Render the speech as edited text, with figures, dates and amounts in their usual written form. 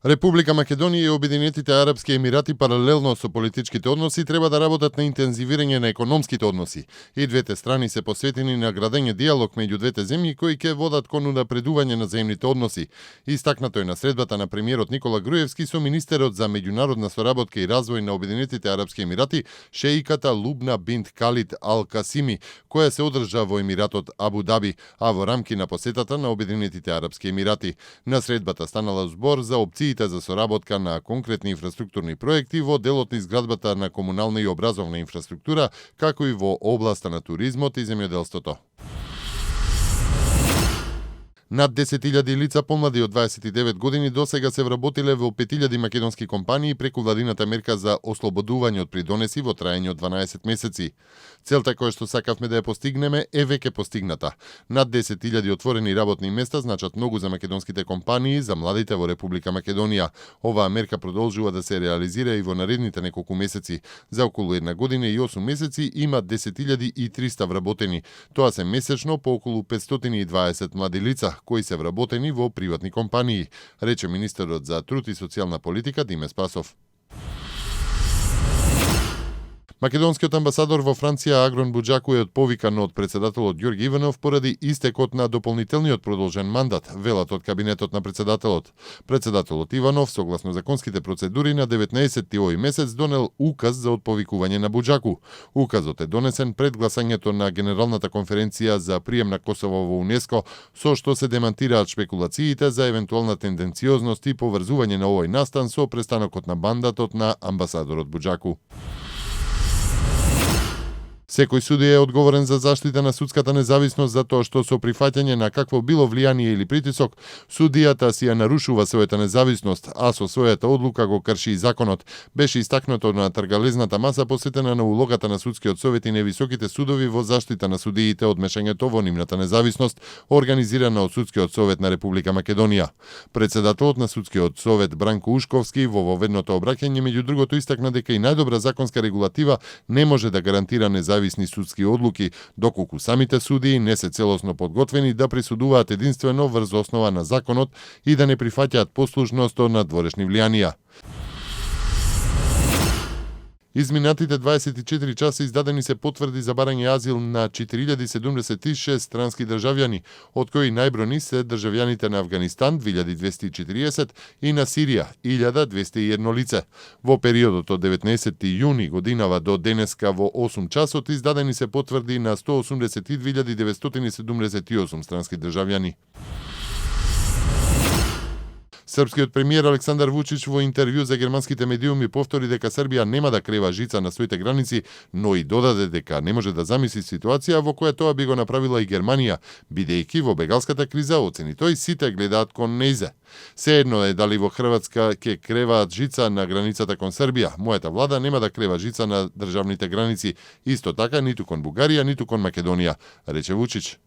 Република Македонија и Обединетите Арапски Емирати паралелно со политичките односи треба да работат на интензивирање на економските односи. И двете страни се посветени на градење диалог меѓу двете земји кои ќе водат кон унапредување на земните односи. Истакнато е на средбата на премиерот Никола Груевски со министерот за меѓународна соработка и развој на Обединетите Арапски Емирати, шеиката Лубна бинт Калид Ал Касими, која се одржа во Емиратот Абу Даби, а во рамки на посетата на Обединетите Арапски Емирати. На средбата станала збор за опциите за соработка на конкретни инфраструктурни проекти во делот на изградбата на комунална и образовна инфраструктура, како и во областа на туризмот и земјоделството. Над 10.000 лица помлади од 29 години досега се вработиле во 5.000 македонски компании преку владината мерка за ослободување од придонеси во траење од 12 месеци. Целта која што сакавме да ја постигнеме е веќе постигната. Над 10.000 отворени работни места значат многу за македонските компании, за младите во Република Македонија. Оваа мерка продолжува да се реализира и во наредните неколку месеци. За околу една година и 8 месеци има 10.300 вработени. Тоа се месечно по околу 520 млади лица кои се вработени во приватни компании, рече министерот за труд и социјална политика Диме Спасов. Македонскиот амбасадор во Франција Агрон Буџаку е отповикан од председателот Ѓорги Иванов поради истекот на дополнителниот продолжен мандат, велат од кабинетот на председателот. Председателот Иванов, согласно законските процедури, на 19 овој месец донел указ за отповикување на Буџаку. Указот е донесен пред гласањето на Генералната конференција за прием на Косово во УНЕСКО, со што се демантираат шпекулациите за евентуална тенденциозност и поврзување на овој настан со престанокот на мандатот на амбасадорот Буџаку. Секој судија е одговорен за заштита на судската независност затоа што со прифаќање на какво било влијание или притисок, судијата си ја нарушува својата независност, а со својата одлука го крши и законот, беше истакнато на тргалезната маса посветена на улогата на судскиот совет и невисоките судови во заштита на судиите од мешањето во нивната независност, организирана од Судскиот совет на Република Македонија. Председателот на Судскиот совет Бранко Ушковски во воведното обраќање меѓу другото истакна дека и најдобра законска регулатива не може да гарантира независни судски одлуки, доколку самите судии не се целосно подготвени да присудуваат единствено врз основа на законот и да не прифаќаат послушност од надворешни влијанија. Изминатите 24 часа издадени се потврди за барање азил на 4076 странски државјани, од кои најбројни се државјаните на Авганистан 2240 и на Сирија 1201 лице. Во периодот од 19 јуни годинава до денеска во 8 часот издадени се потврди на 182.978 странски државјани. Српскиот премиер Александар Вучич во интервју за германските медиуми повтори дека Србија нема да крева жица на своите граници, но и додаде дека не може да замисли ситуација во која тоа би го направила и Германија, бидејќи во бегалската криза, оцени тој, сите гледаат кон нејзе. Сеедно е дали во Хрватска ќе креваат жица на границата кон Србија. Мојата влада нема да крева жица на државните граници, исто така ниту кон Бугарија, ниту кон Македонија, рече Вучич.